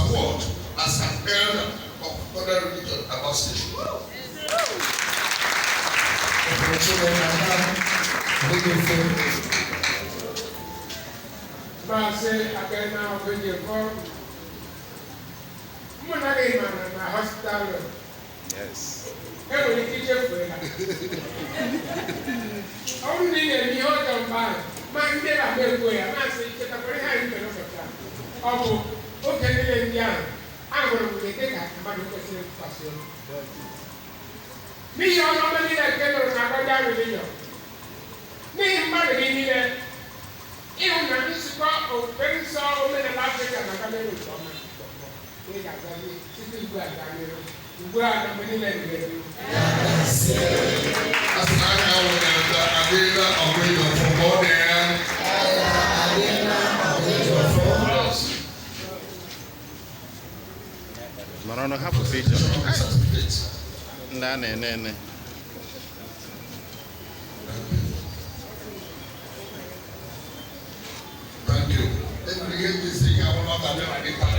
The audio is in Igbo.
award as an elder of Godian Religion Aba Station. Maazị Abena Obijiọfọ, mụ na gị mara na hospital enwere ike ichefu ya. Ọ bụrụ na ị na-eme ihe ọjọọ mgbe ahụ, ma ndị na-agba egwu ya, maasị chetakwara ihe anyị mere ụbọchị ahụ. Ọ bụ oge niile ndị ahụ ahụrụ m gị dịka mmadụ kwesịrị ntụkwasị obi. N'ihi ọrụ ọma niile nke nụrụ na Godian Religion, n'ihi mmadụ gị niile ịhụ na nzukọ okpukpe nsọ omenala Afrịka na-aga n'ihu nke ọma, ị ga-azazi site ugbu a gaa n'ihu, ugbu a na mgbe niile ebighị ebi. Asị na aka ahụ na-ata adịla Obijiọfọ ma ọ dị ya. Nọrọ nụ hapụ picture Certificate. Ndị a na-ene ene. Thank you. Every year we see how long I've been.